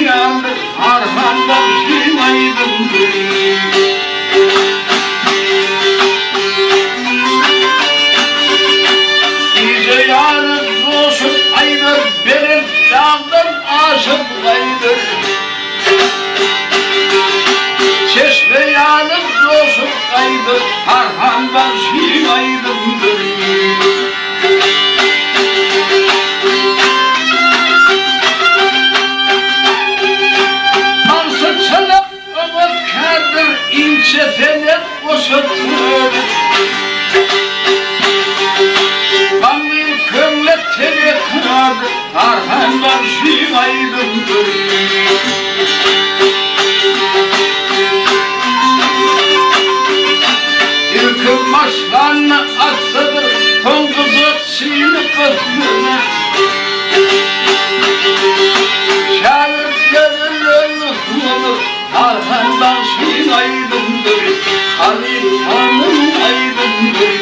ýalydyr, Tarhan bagşyň aýdymdyr. Gije ýary joşup aýdar, belent dagdan aşyp gaýdar. Çeşme ýaly joşup gaýdar, Tarhan bagşyň aýdymdyr. Bagşyçylyk oňat kärdir, inçe senet goşa tördir. Gaňňyr köňle tenekardyr, Tarhan bagşyň aýdymdyr. Ilki başlanda assadyr, soň gyjak çyny gysdyr. Şägirtleri lözgüdir, Tarhan bagşyň aýdymdyr, halypanyň aýdymdyr.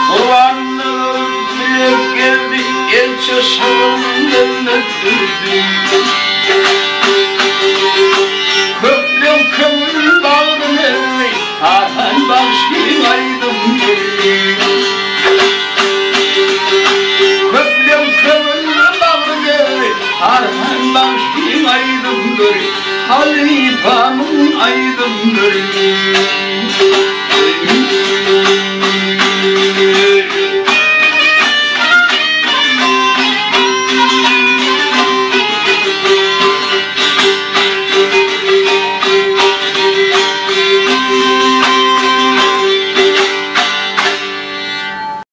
Gurbanlygy bile geldi, elçi şygyryn dürdü. Kökleň köňül bagryn ezdi, Tarhan bagşyň aýdymdyr. Kökleň köňül bagryn ezdi, Tarhan bagşyň aýdymdyr, Halypamyň aýdymdyr.